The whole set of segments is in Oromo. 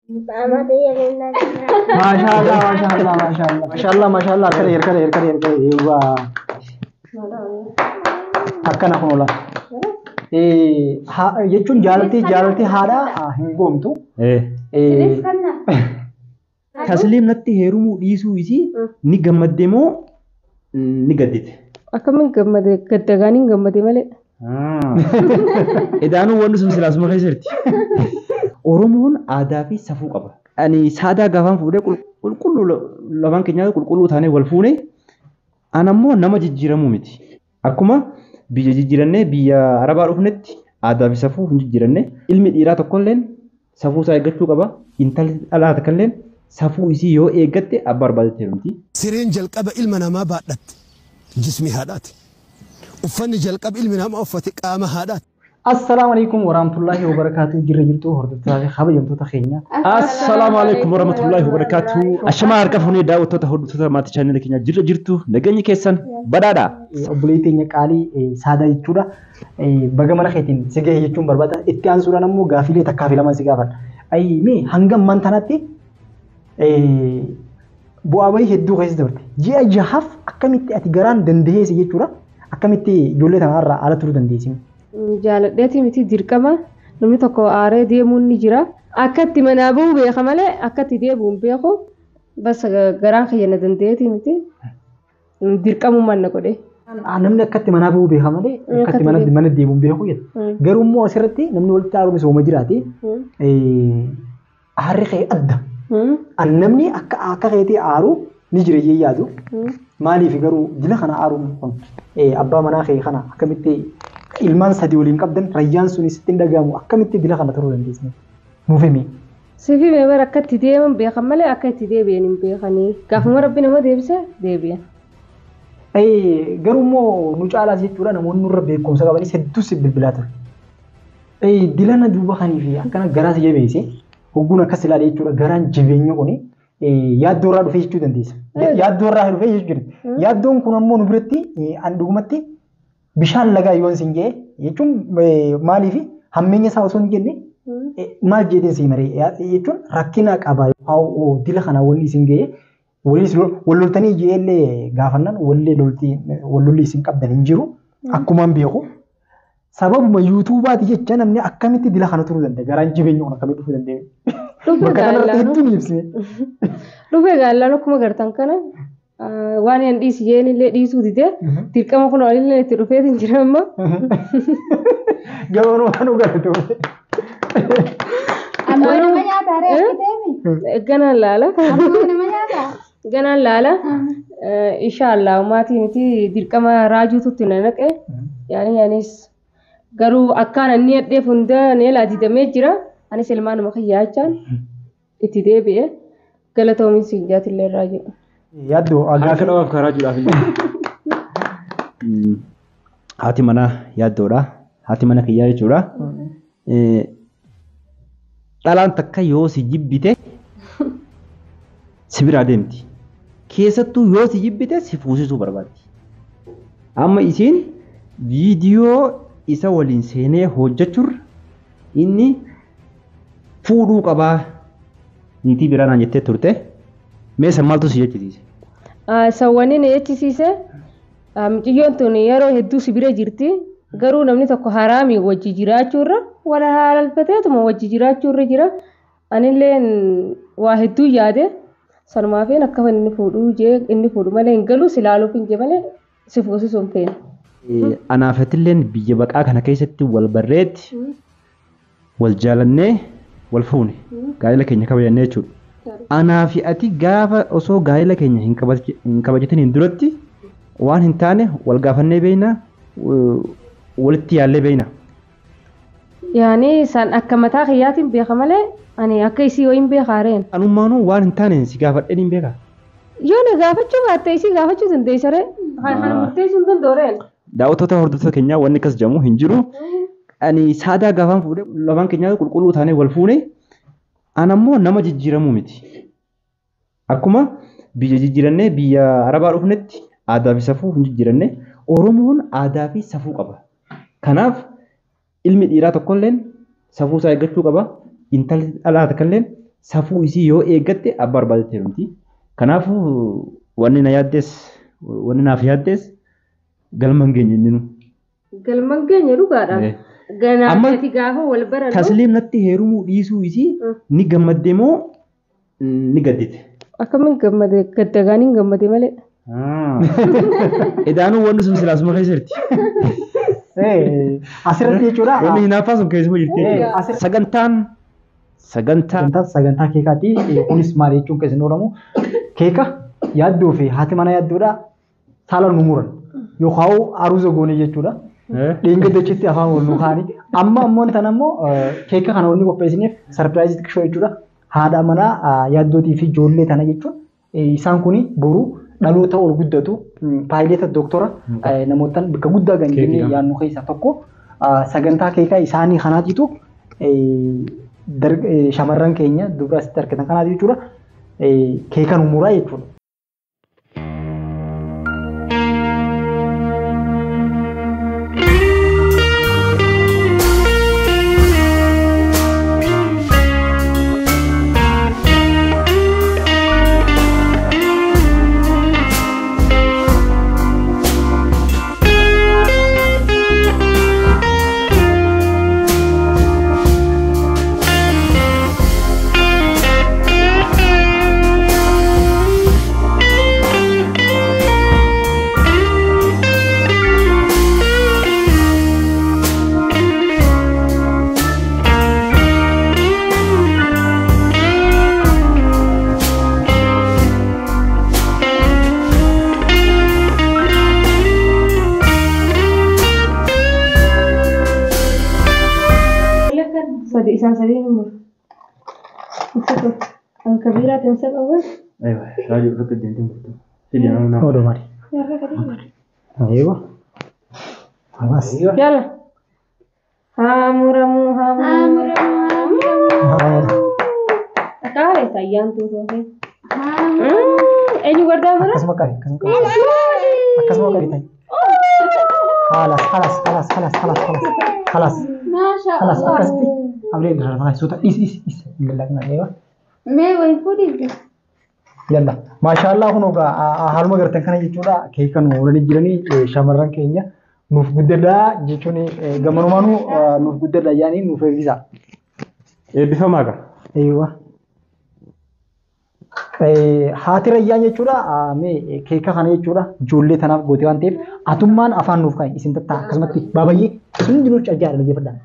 Maashaallah, maashaallah, maashaallah, maashaallah, maashaallah, harka dhahee, harka dhahee, harka dhahee, harka dhahee, eewwaa. Akkana kun ola. Jechuun jaalaltii jaalaltii haadhaa hin goomtu. Tasliim natti heerumuu dhiisuu isii ni gammadde moo ni gaddite? Akkamiin gammade, gadda gaaniin gammade malee. Edaanuu wanni sun silaasuma keessa jirti. Oromoon aadaa fi safuu qaba. Ani saadaa gaafaan fuudhee qulqulluu, lamaan keenyaa qulqulluu taanee wal fuune. Ana ammoo nama jijjiiramuu miti. Akkuma biyya jijjiirannee biyya Arabaa dhufnetti aadaa fi safuu hin jijjiiranne. Ilmi dhiiraa tokkolleen safuu isaa eeggachuu qaba. Intalli dhalaa takkalleen safuu isii yoo eeggatte abbaa barbaadetti heerumti. Sireen jalqaba ilma namaa baadhatte jismi haadhaati. Uffanni jalqaba ilmi namaa uffate qaama haadhaati. Assalaamu alaikum warahmatullahi wabarakatuh. Jirra jirtu, hordoftootaa fi kabajamtoota keenya. Assalaamu alaikum warahmatullahi wabarakatuh. Ashamaa harka fuunee, daawwattoota, hordoftoota maatii chaanela keenyaa, jirra jirtu, nageenyi keessan badhaadha. Obboleettii teenya qaalii Saadaa jechuudha. Baga mana keetiin si gahe jechuun barbaada. Itti aansuudhaan ammoo gaafiilee takkaa fi lamaan si gaafadha. Mee hanga ammaan tanatti bu'aa bahii hedduu keessa dabarte. Ji'a 6f akkamitti ati garaan dandeesse jechuudha. Akkamitti ijoollee tanarraa ala turuu dandeessi? Jaaladheeti miti, dirqama. Namni tokko aaree deemuun ni jira. Akka itti manaa bahu beeka malee akka itti deebi'u hin beeku. Bas, garaan kiyya na danda'eeti miti. Dirqamummaan na godhe. Namni akka itti manaa bahuu beeka malee akka itti mana deebi'u hin beeku jedha. Garuu immoo asirratti namni walitti aaruun misooma jiraate, aarri kee adda. Namni akka keetii aaru ni jira jee yaadu. Maaliif garuu dila kana aaruun kun, abbaa manaa kee kana akkamitti, ilmaan sadii waliin qabdan, rayyaan sun sitti hin dhagahamu, akkamitti dila kana turuu dandeessi? Nuuf himi. Siif himee bara, akka itti deeman beekan malee akka itti deebi'an hin beekanii. Gaafuma Rabbi nama deebise deebi'an. Garuu immoo nu caalaas jechuudha, namoonni nurra beekumsa qabanis hedduu si bilbilaa ture. Dilana duuba kanii fi akkana garaa si jabeesse, hogguun akkas ilaale jechuudha, garaan jabeenya kuni yaaddoo irraa dhufee jechuu dandeessa. Yaaddoo irraa dhufee jechuu dandeessa. Yaaddoon kun ammoo nu biratti an dhugumatti bishaan lagaa yoon sin jee jechuun, maaliif hammeenya isaa osoo hin jenne, maal jedheen si maree jechuun, rakkina qaba dila kana wanni isin ga'e, waliis wal loltanii jeellee gaafannaan wallee loltii wal lolli isin qabdan hin jiru akkumaan beeku. Sababuma YouTubeaati jecha namni akkamitti dila kana turuu danda'a? Garaan jireenya kun akkamitti dhufuu danda'a? Dhufe. Bakka kanarratti Gaallaan hedduu ni ibsine. Dhufe gaallaan akkuma gartan kana waan hin dhiisi jeen illee dhiisuu didee, dirqama kun olillee itti dhufeetiin jira amma. Gabanumaan nu galatu. Amma nama nyaata ree akkiteemi? Ganaan laala. Amma nama nyaata? Ganaan laala. Inshaallah, maatii miti, dirqama raajuutu na naqe. Yaani anis garuu akkaan inni hadheef hunda neelaa didamee jira. Anis ilmaanuma kiyyaachaan itti deebi'e. Galatoomin siin jaatillee irraa jedhu. Yaaddoo. Harka dhawaaf karaa jiruudhaaf illee. Haati manaa yaaddoodha. Haati mana kiyyaa jechuudha. Dhalaan takka yoo si jibbite si biraa deemti. Keessattuu yoo si jibbite si fuusisuu barbaaddi. Amma isiin viidiyoo isa waliin seenee hojjechuurra inni fuudhuu qabaa, niitii biraa naan jettee turte. Mee san maaltu si jechisiise? Sawwanni na jechisiise, mucayyoon tun yeroo hedduu si bira jirti. Garuu namni tokko haraamii wajji jiraachuurra wal haalalfateetuma wajji jiraachuurra jira. Anillee waa hedduu yaade, sanumaafeen akka inni fuudhuu jee, inni fuudhu malee hin galu, si ilaaluuf hin jee malee si fuusisuu hin feene. Anaafatilleen biyya baqaa kana keessatti wal barreetti, wal jaalannee, wal fuune, gaa'ela keenya kabajannee jechuudha. Anaa fi ati gaafa osoo gaa'ela keenya hin kabajatiniin duratti waan hin taane wal gaafannee beekna, walitti yaallee beekna. Yaani san akka mataa kiyyaatiin beeka malee ani akka isii wayiin beekaareen. Anummaanuu waan hin taane si gaafadheen hin beekaa. Yoo na gaafachuu baatte isii gaafachuu dandeessaree? Kana murteessuu hin danda'ureen. Daawwattoota, hordoftoota keenyaa, wanni akkas jedhamu hin jiru. Ani saadaa gaafaan fuudhee lamaan keenyaa qulqulluu taanee wal fuune. Ana ammoo nama jijjiiramuu miti. Akkuma biyya jijjiirannee biyya Arabaa dhufnetti aadaa fi safuu hin jijjiiranne. Oromoon aadaa fi safuu qaba. Kanaaf ilmi dhiiraa tokkolleen safuu isaa eeggachuu qaba. Intalli dhalaa takkalleen Safuu isii yoo eeggatte abbaa barbaadetti heerumti. Kanaafuu wanni na yaaddes wanni naaf yaaddes galma hin geenye inni nu. Galma hin geenye dhugaadha. Ganaa Amma ati gaafa wal barannu. Tasliim natti heerumuu dhiisuu isii ni gammadde moo ni gaddite? Akkamiin gammade gaddagaaniin gammade malee. Edaanuu wanni sun silaasuma keessa jirti. Asirratti jechuudha. Wanni hinaaffaa sun keessuma jirti jechuudha. Sagantaan Sagantaa keekaati. Kunis maal jechuun keessan oolamu keeka yaaddoo fi haati mana yaaddoodha saala nu muran yookaan aruuza goone jechuudha. Dhiinga dachitti afaan wal nu kaani. Amma ammoo tan ammoo keeka kana wanni qopheessineef sarpiraayizii xiqqishoo jechuudha. Haadha manaa yaaddootii fi ijoollee tana jechuun isaan kuni boru dhaloota ol guddatu paayileeta dooktora namootaan bakka guddaa kan jennee yaadnu keessaa tokko sagantaa keekaa isaanii kanaatitu shamarran keenya dubra asitti argatan kanaati jechuudha. Keeka nu muraa jechuudha. Isaan sadii hin muru. Alkabiiraa tensa qabu. Raajii bakka deemtee murtu. Fidii nama. Odoo maali? Eewa. Alas. Yalla. Haa muramuu haa muramuu. Akaare sayyaan tuutoo. Eenyu gardaa mura? Akkasuma qabi. Akkasuma qabi ta'i. Halas halas halas halas halas halas halas. Halas akkasitti. Ablee irraa lafaa suuta dhis dhis dhis hin lallaqna eewa. Mee wayi fuudhiif. Yalla maashaallah kun egaa haaluma gartan kana jechuudha keeka nu waliin jiranii shamarran keenya nuuf guddadhaa jechuun gamanumaanuu nuuf guddadhaa yaani nuuf eebbisa. Eebbifamaa qaba. Eewa. Haati rayyaan jechuudha mee keeka kana jechuudha ijoollee tanaaf goote waan ta'eef atummaan afaan nuuf kaa'i isin tattaa akkasumatti baabayyee sun hundinuu cajjaadha dhaggeeffadhaa.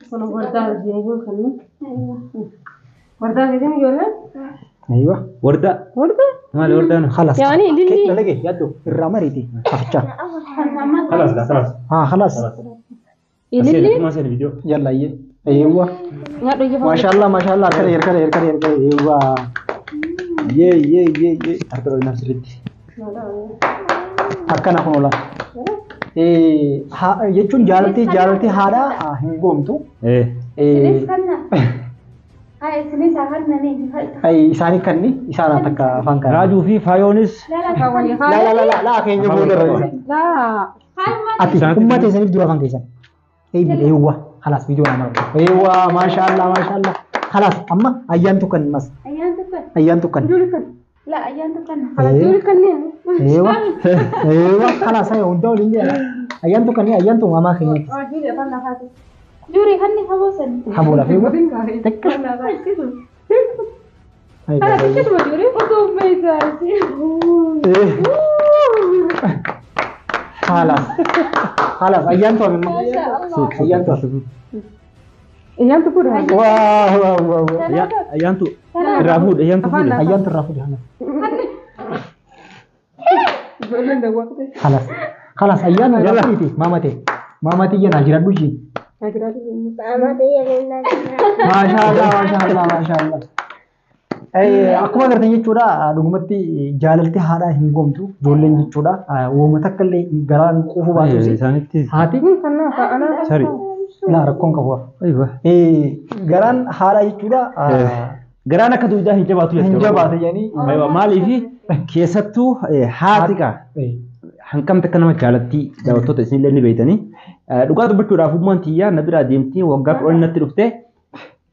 Kun wardaa hojii kan wardaa hojii ijoollee. Aywa. Wardaa. Wardaa. Maali wardaan? Khalas. Yaani ililli. Dalage yaaddo irraa mariiti afichaa. Khalas khalas. Haa khalas. Ililli. Yalla iyyee. Eewwa. Nyaadhu ija. Maashaallah maashaallah harka harka harka harka eewwa. Yee yee yee yee harka dhooyinaaf sirriitti. Akkana kun oola. Jechuun jaalaltii haadhaa hin goomtu. Isinis kanna. Isinis kannanii. Isaanii kanni isaan takka afaan kana. Raajuu fi faayoonis. La la la la keenya booda irra. Ati uummata isaaniif dura afaan keessan. Eewwa خلاص viidiyoo nama. Eewwa maashaallah maashaallah. خلاص amma ayyaantu kan mas. Ayyaantu kan. Ayyaantu kan. La ayyaantu kan. Juuli kanneen. Eewwa eewwa خلاص ayo hunda waliin jira. Ayyaantu kan ayyaantu mamaa keenya. Juuli afaan lafaati. Juuri kanni haboosan. Haboo lafee Tekka. Kana xiqqisuma juuri otoo meeshaati. خلاص خلاص ayyaantu amma. Ayyaantu amma. Ayyaantu fuudha. Waa waa waa. Ayyaantu irraa fuudhe ayyaantu fuudhe. Ayyaantu irraa fuudhe. خلاص خلاص ayyaantu irraa fuudhe maamate maamate yana jiradhu ji. Maashaallah maashaallah maashaallah. Akkuma agartan jechuudha dhugumatti jaalalti haadhaa hin goomtu ijoolleen jechuudha uumama takka illee garaan quufuu baatu Isaanitti. haati Sari. laa rakkoon qabu. Garaan haadhaa jechuudha Garaan akka duudaa hin jabaatu hin jabaatu jedhanii. Maaliif keessattuu haati qaa hanqamte akka nama jaalattii daawwattoota isinillee ni beektanii. Dhugaa dubbachuudhaaf ummaan tiyyaa na biraa deemtee waggaa 10 natti dhuftee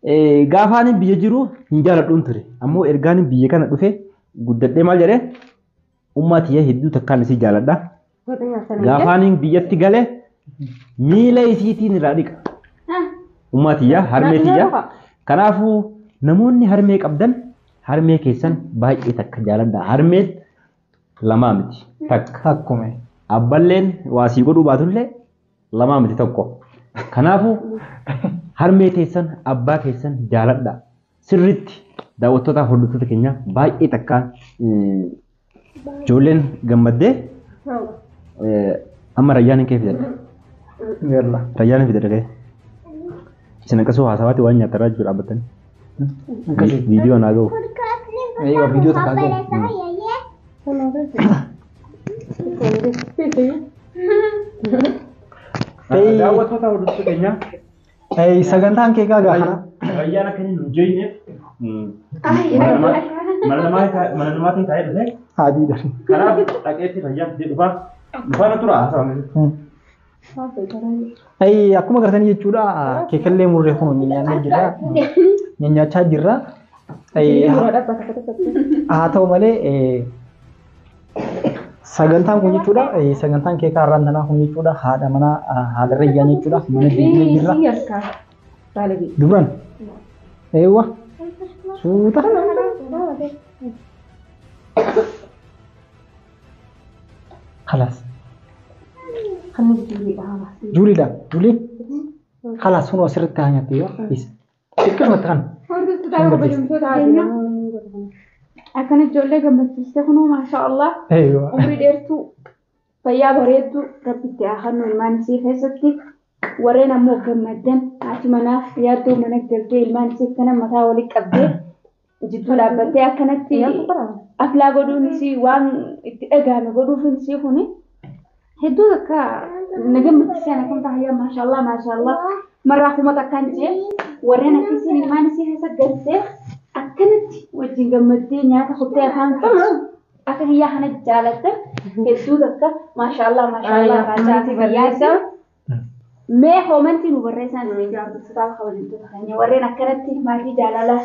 Gaafaan biyya jiru hin jaaladhuun ture. Ammoo ergaan biyya kana dhufe guddadhee maal jedhee ummaa tiyya hedduu takkaan isii jaaladha. Gaafaan biyyatti gale miila isiitiin irraa dhiqa. Ummaa tiyya harmee tiyya. Kanaafuu namoonni harmee qabdan harmee keessan baay'ee takka jaaladha. Harmeen lamaa miti takka. Akkuma. Abballeen waasii godhuu baatullee lamaa miti tokko. Kanaafuu harmee keessan abbaa keessan jaaladha. Sirriitti daawwattoota hordoftoota keenya baay'ee takkaan ijoolleen gammaddee amma rayyaan hin kee fidadha. Yalla. Rayyaan hin fidadha kee. Isin akkasuma haasawaatti waan nyaatarraa jiru dhaabbatanii. Akkasii. Viidiyoo naa ga'u. Eeyyuu viidiyoo takka ga'u. Daawwattoota hordoftoota keenya. Sagantaan keekaa gaafana. Rayyaan akka inni hin jeenyeef mana namaatiin taa'ee dhufe. Adiidha. Kanaaf dhaqeetti rayyaan fidee dhufaa. Dhufaa tura haasawaa. Akkuma agartanii jechuudha keekallee murree kun nyaannee jirra. Nyaachaa jirra. Haa ta'u malee sagantaan kun jechuudha sagantaan keekaa har'aan tanaa kun jechuudha haadha manaa haadha rayyaan jechuudha mana deemnee jirra. Dubraan eewwa suuta. Khalaas. Juuliidha. Juulii. Khalaas kun asirratti haa nyaattu yoo isa. Xiqqoomatti kan. Akkana ijoollee gammachiiste kunuu maashaallah. Umrii dheertuu fayyaa bareedduu rabbitti haa kennu ilmaan isii keessatti warreen ammoo gammaddan haati manaaf yaaddoo mana galtee ilmaan isii akkana mataa walii qabdee jidduu dhaabbattee akkanatti aflaa godhuun isii waan itti dhagahame godhuufin isii kuni hedduu takka na gammachiisan akkam ta'a maashaallah maashaallah marraa kuma takkaan jee warreen akkasiin ilmaan isii keessa galtee akkanatti wajjin gammaddee nyaata kuttee afaan qabsu akka kiyyaa kana jaalattan hedduu takka maashaallah maashaallah raajaatii barreessaa. Mee koomentii nu barreessan jaallattoota kabajamtoota keenya warreen akkanatti maatii jaalalaa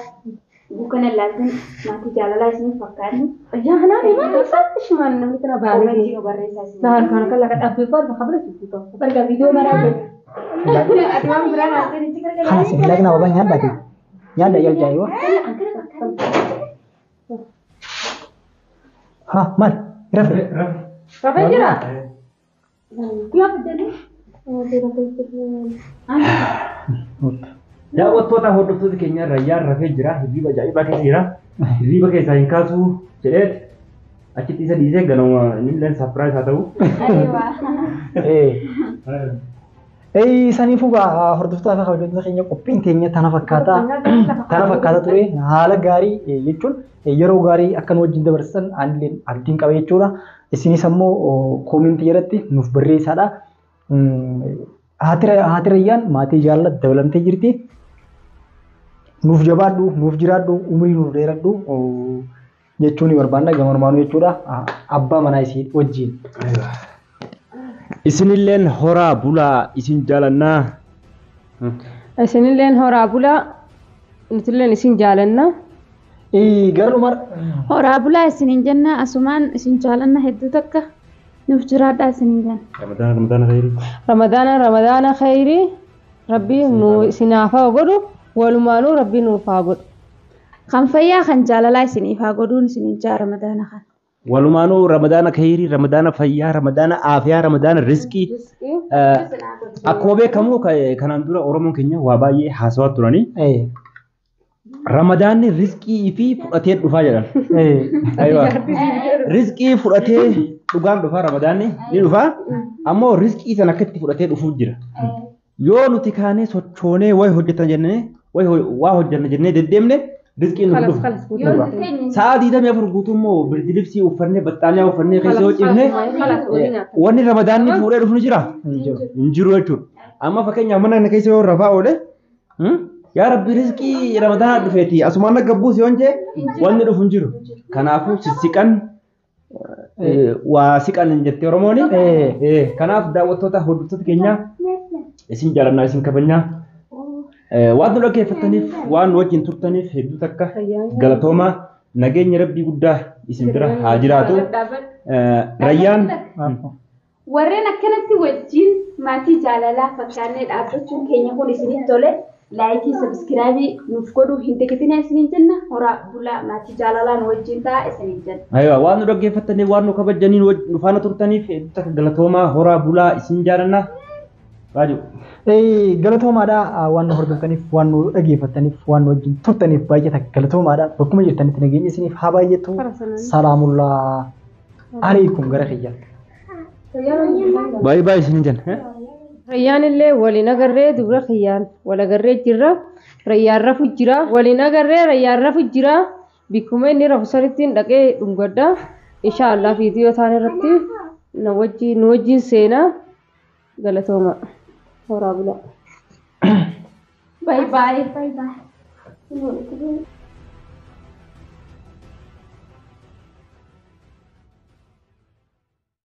bukkana ilaaltan maatii jaalalaa isin fakkaanni. Koomentii nu barreessaa isin. Viidiyoo maraa godhu. Ati waan biraa haasa'e itti gargaara. Khalaas lagna baba nyaadha. Nyaadha jalja eewwa. Ha maal rafe. Rafee jira? Daawwattoota hordoftoota keenya rayyaan rafee jira. Hirriba ajaa'ibaa keessa jira. Hirriba keessaa hin kaasuu jedheet achitti isa dhiisee ganama inni illee sarpiraayiz haa ta'u. Saniifuu hordoftoota fi kabajamtoota keenya qophiin teenya tana fakkaataa tana fakkaata ture haala gaarii jechuun yeroo gaarii akka nu wajjin dabarsan anillee abdiin qaba jechuudha. Isinis ammoo koomentii jalatti nuuf barreessaadha. Haati rayyaan maatii jaalala dabalamtee jirti. Nuuf jabaadhu, nuuf jiraadhu, umurii nuuf dheeradhu jechuun barbaanna gamanumaanuu jechuudha. Abbaa manaa isii wajjin. Isinilleen horaa bulaa isin jaalannaa. Isinilleen horaa bulaa nutilleen isin jaalannaa. Gara Horaa bulaa isiniin jenna asumaan isin jaalanna hedduu takka nuuf jiraadhaa isiniin jenna. Ramadaana ramadaana khayrii. Ramadaana ramadaana khayrii rabbi nu isinaaf haa godhu walumaanuu rabbi nuuf haa godhu. Kan fayyaa kan jaalalaa isiniif haa godhuun isiniin jaa ramadaana kana. Walumaanuu ramadaana khayrii, ramadaana fayyaa, ramadaana aafiyaa, ramadaana rizqii. Akkuma beekamu kanaan dura Oromoon keenya waa baay'ee haasawaa turanii. Ramadaanni rizqii fi fudhatee dhufaa jedhan. Rizqii fudhatee dhugaan dhufaa ramadaanni ni dhufaa. Ammoo rizqii sana akkatti fudhatee dhufuu jira. Yoo nuti kaanee sochoonee wayi hojjetan jennee wayi waa hojjenna jennee deddeemne rizqiin nu dhufu. Sa'a 24 guutuu immoo birdilibsii uffannee baxxaaniyaa uffannee keessa yoo cifne wanni ramadaanni fuudhee dhufu ni jira? Hin jiru jechuudha. Amma fakkeenyaaf mana kana keessa yoo rafaa oole yaa Rabbi rizqii ramadaanaa dhufeeti asumaan akka buuse yoon jee wanni dhufu hin jiru. Kanaafuu sissiqan waa siqan hin jette Oromooni. Kanaaf daawwattoota hordoftoota keenya isin jaalannaa isin kabajnaa. Waan nu dhaggeeffattaniif, waan nu wajjin turtaniif hedduu takka galatoomaa. Nageenya Rabbii guddaa isin bira haa jiraatu. Rayyaan Warreen akkanatti wajjin maatii jaalalaa fakkaannee dhaabbachuun keenya kun isinitti tole, like, subscribe nuuf godhuu hin dagatinaa isiniin jenna. Horaa bulaa, maatii jaalalaa nu wajjin ta'a isiniin jenna. Aywa, waan nu dhaggeeffattaniif, waan nu kabajanii nu faana turtaniif hedduu takka galatoomaa, horaa bulaa, isin jaalanna. Raaju. Galatoomaadha, waan nu hordoftaniif, waan nu dhaggeeffattaniif, waan nu wajjin turtaniif baay'ee takka galatoomaadha. Bakkuma jirtanitti nageenya isiniif haa baay'atu. Salaamullaa alaikum gara kiyya. Baay'ee baay'ee isin jenna. Rayyaan illee waliin agarree, dubra kiyyaan wal agarree jirra. Rayyaan rafu jira. Waliin agarree, rayyaan rafu jira. Bikkuma inni rafu sanittiin dhaqee dhungadha. Inshaallah viidiyoo ta'an irratti na wajjin nu wajjin seenaa, galatooma. Horaa bulaa. Bye bye. Bye bye.